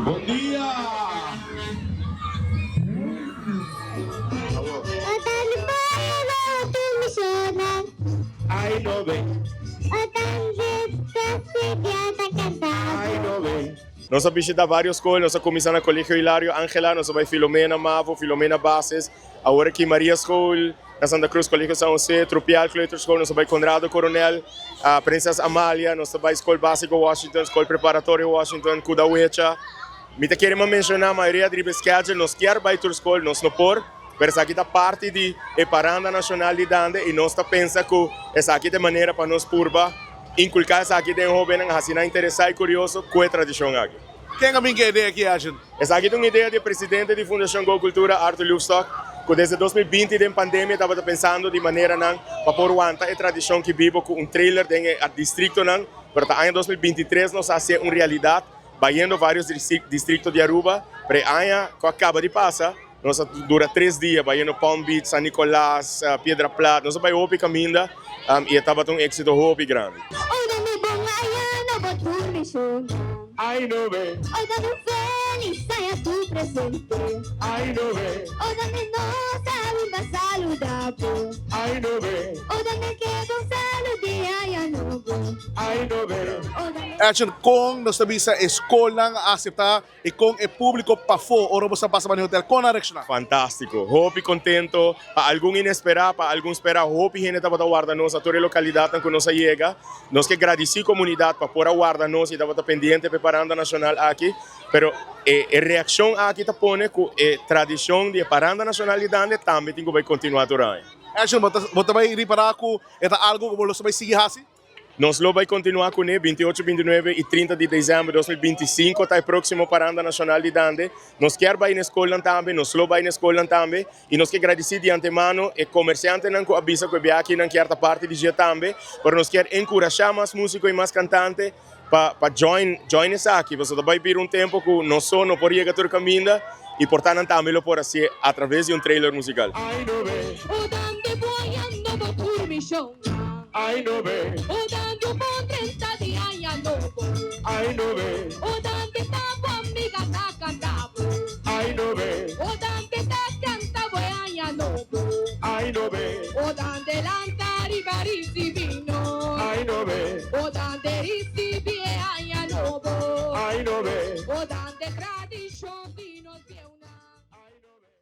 Bon dia! Ai no be. Ai no be. Nos a bishita varios skol, nos a kuminsá na Colegio Hilario Angela, nos a bai Filomena Mavo, Filomena Bases, awor aki Maria School, na Santa Cruz, Colegio San Jose, Trupial Kleuterschool, nos a bai Conrado Coronel, Prinses Amalia, nos ta bai Skol Básiko Washington, Skol Preparatorio Washington, Kudawecha. Mi ta kere menshoná mayoria di riba e schedule, nos kier bai tur skol, nos no por, pero esaki ta parti di e Paranda Nashonal di Dande i nos ta pensa ku esaki ta e manera pa nos purba inkulká esaki den hóbennan, hasi nan interesá i kurioso ku e tradishon aki. Ken a bin ku e idea aki, Arjen? Esaki ta un idea di e presidente di Fundashon Go Cultura, Arthur Loefstok, ku desde 2020 den pandemia tabata pensando di maneranan pa por wanta e tradishon ki bibo ku un trailer den e distriktonan, pero ta aña 2023 nos a hasié un realidat bayendo varios distrikto di Aruba, pero e aña ku a kaba di pasa nos a dura 3 dia bayendo Palm Beach, San Nicolas, Piedra Plat, nos a bai hopi kaminda i e tabata un éksito hopi grandi. Ai no be. Ai no be. Ai no be. Ai no be. Arjen, kon nos ta bisa e skolnan a aseptá i kon e públiko pafó ora bo sa pasa pa hotel, kon a reakshoná? Fantástiko, hopi kontento, pa algun inesperá, pa algun sperá, hopi hende tabata warda nos na tur e lokalidatnan ku nos a yega. Nos ke gradisí komunidat pa por a warda nos i tabata pendiente pa e Paranda Nashonal aki, pero e reakshon aki ta pone ku e tradishon di e Paranda Nashonal di Dande tambe tin ku bai kontinuá tur aña. Arjen, bo ta bai ripará ku e ta algu ku bo lo bai sigui hasi? Nos lo bai kontinuá kuné 28, 29 i 30 di desèmber 2025 ta e próksimo Paranda Nashonal di Dande. Nos kier bai na e skolnan tambe, nos lo bai na e skolnan tambe i nos ke gradisí di antemano e komersiantenan ku a bisa ku e biakinan kier ta parti di dje tambe, pero nos kier enkurashá mas músiko i mas kantante pa join esaki, pasobra ta bai bira un tempu ku nos so no por yega tur kaminda i por ta nan tambe lo por hasié atraves di un trailer musikal. Ai no be. Ai no be. Ai no be. Ai no be. Ai no be. Ai no be. Ai no be.